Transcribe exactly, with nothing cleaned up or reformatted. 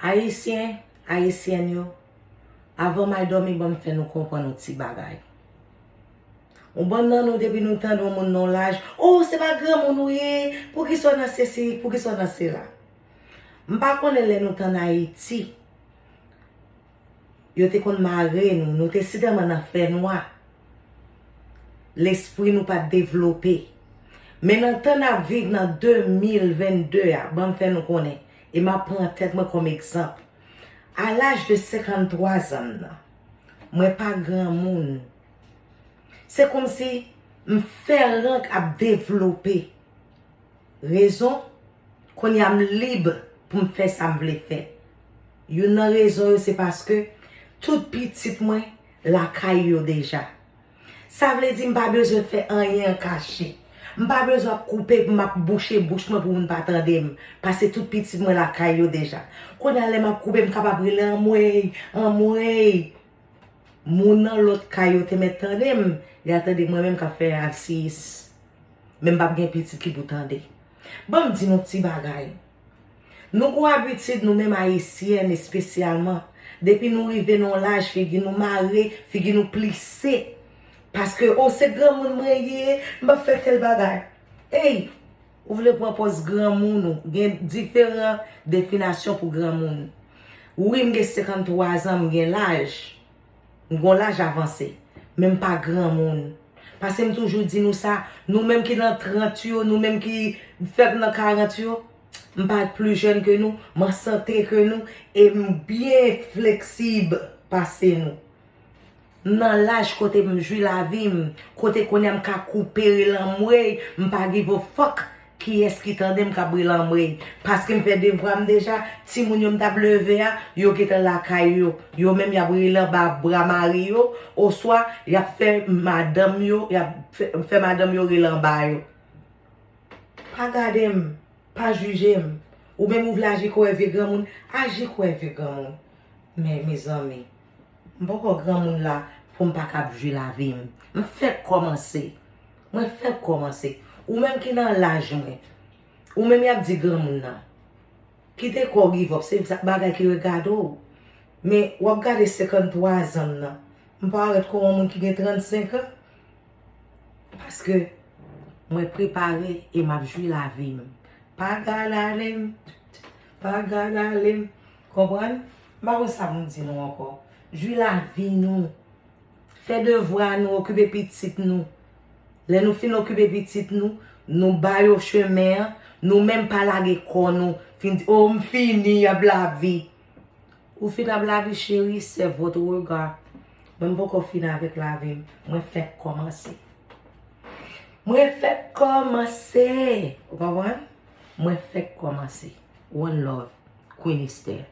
Ayisyen, ayisyèn yo, avan m al dòmi, ban m fè nou konprann yon ti bagay. Yon bann nan nou, depi nou tande yon moun nan yon laj, "Oh, se pa granmoun ou ye, poukisa w nan sesi, poukisa w nan sela?" M pa konnen lè nou t ann Ayiti, yo te konn mare nou, nou te sitèlman nan fènwa. Lespri nou pa t devlope. Men nan tan n ap viv nan de mil vennde a, ban m fè nou konnen, e m ap pran tèt mwen kòm egzanp. A laj de senkanntwa zan m nan, mwen pa granmoun. Se kòmsi m fè rank ap devlope. Rezon, kounye a m lib pou m fè sa m vle fè. Youn nan rezon yo se paske tout pitit mwen lakay yo deja. Sa vle di m pa bezwen fè anyen an kache. M pa bezwen ap koupe pou m ap bouche bouch mwen pou moun pa tande m, paske tout pitit mwen lakay yo deja. Kounye a lè m ap koupe, m kapab rele anmwey, anmwey. Moun nan lòt kay yo te mèt tande m, y a tande mwen menm k ap fè arsiyis. Men m p ap gen pitit ki pou tande. Ban m di nou ti bagay. Nou gon abitid, nou menm ayisyèn espesyalman, depi nou rive nan yon laj, figi nou mare, figi nou plise. Paske, "Oh, se granmoun mwen ye, m p ap fè tèl bagay." Ey, ou vle pran pòz granmoun ou, gen diferan definasyon pou granmoun. Wi, m gen senkanntwa zan, m gen laj. M gon laj avanse, men m pa granmoun. Paske m toujou di nou sa, nou menm ki nan trant yo, nou menm ki fèk nan karant yo, m pa pli jèn ke nou, m an sante ke nou, e m byen fleksib pase nou. M nan laj kote m jwi lavi m, kote kounye a m ka koupe rele anmwey, m pa give a fuck. Kiyès ki tande m k ap rele anmwey? Paske m fè devwa m deja, timoun yo m t ap leve a, yo gentan lakay yo. Yo menm y ap rele anba bra mari yo, oswa y ap fè madanm yo, y ap fè, fè madanm yo rele anba yo. Pa gade m, pa jije m. Ou menm ou vle aji kòm vye granmoun, aji kòm vye granmoun. Men, mezanmi, m poko granmoun la pou m pa kab jwi lavi m. M fèk kòmanse. Mwen fèk kòmanse. Ou menm ki nan laj mwen, ou menm y ap di granmoun nan, kite kò w give up, se sa, bagay ki regade w. Men, w ap gade senkanntwa zan m nan. M parèt kòm yon moun ki gen trannsenk an. Paske mwen prepare e m ap jwi lavi m. Pa gad ale m, pa gad ale m. Konprann? M pa konn sa pou m di nou ankò. Jwi lavi nou. Fè devwa nou, okipe pitit nou. Lè nou fin okipe pitit nou, nou ba yo chemen an, nou menm pa lage kò nou. Fin di, "Oh, m fini, y ap lavi." Ou fin ap lavi, cheri, c'est votre regard. Mwen, m poko fin avèk lavi m. Mwen fèk kòmanse. Mwen fèk kòmanse. Ou konprann? Mwen fèk kòmanse. One love, Queen Esther.